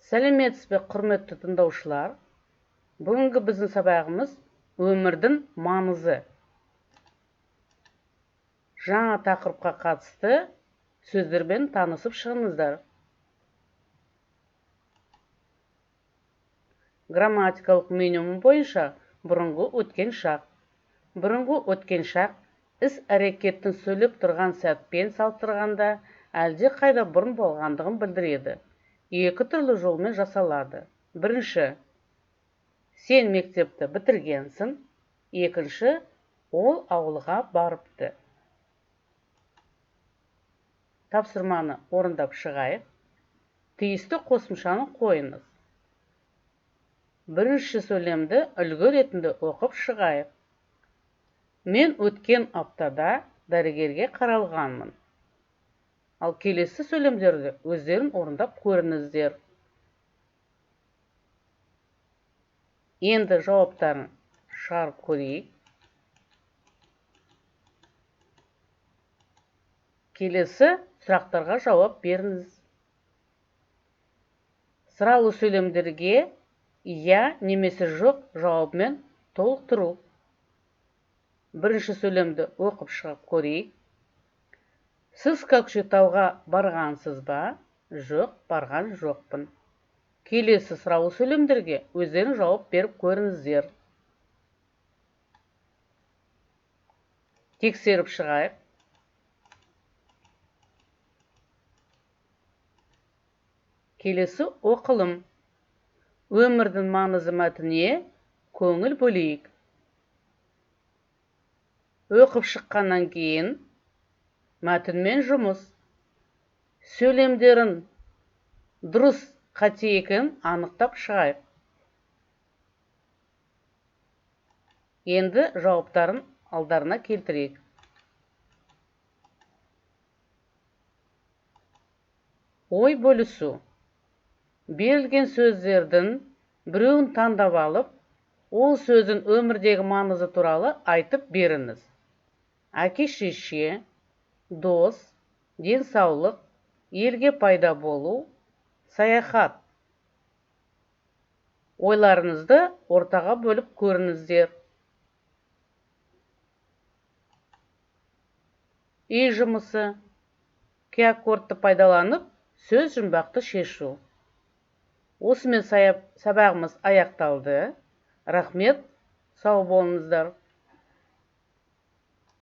Сәлеметсіз бе, құрметті тыңдаушылар! Бүгінгі біздің сабағымыз өмірдің маңызы. Жаңа тақырыпқа қатысты сөздермен танысып шығыңыздар. Грамматикалық минимум бойынша бұрынғы өткен шақ. Бұрынғы өткен шақ іс-әрекеттің сөйлеп тұрған сәтпен салыстырғанда әлде қайда бұрын болғандығын білдіреді. Екі түрлі жолмен жасалады. Бірінші, сен мектепті бітіргенсің. Екінші, ол ауылға барыпты. Тапсырманы орындап шығайық. Тиісті қосымшаны қойыңыз. Бірінші сөйлемді үлгі ретінде оқып шығайық. Мен өткен аптада дәрігерге қаралғанмын. Ал келесі сөйлемдерді өздерің орындап көріңіздер. Енді жауаптарын шығарып көрейік. Келесі сұрақтарға жауап беріңіз. Сұраулы сөйлемдерге иә немесе жоқ жауабымен толықтыру. Бірінші сөйлемді оқып шығып көрейік. Сіз Көкшетауға барғансыз ба? Жоқ, барған жоқпын. Келесі сұраулы сөйлемдерге өздерің жауап беріп көріңіздер. Тексеріп шығайық. Келесі оқылым. Өмірдің маңызы мәтініне көңіл бөлейік. Оқып шыққаннан кейін мәтінмен жұмыс. Сөйлемдерін дұрыс қате екенін анықтап шығайық. Енді жауаптарын алдарына келтірейік. Ой бөлісу. Берілген сөздердің біреуін таңдап алып, ол сөздің өмірдегі маңызы туралы айтып беріңіз. Әке-шеше, дос, денсаулық, елге пайда болу, саяхат. Ойларыңызды ортаға бөліп көріңіздер. Үй жұмысы. QR-кодты пайдаланып, сөз жұмбақты шешу. Осымен сабағымыз аяқталды. Рахмет, сау болыңыздар.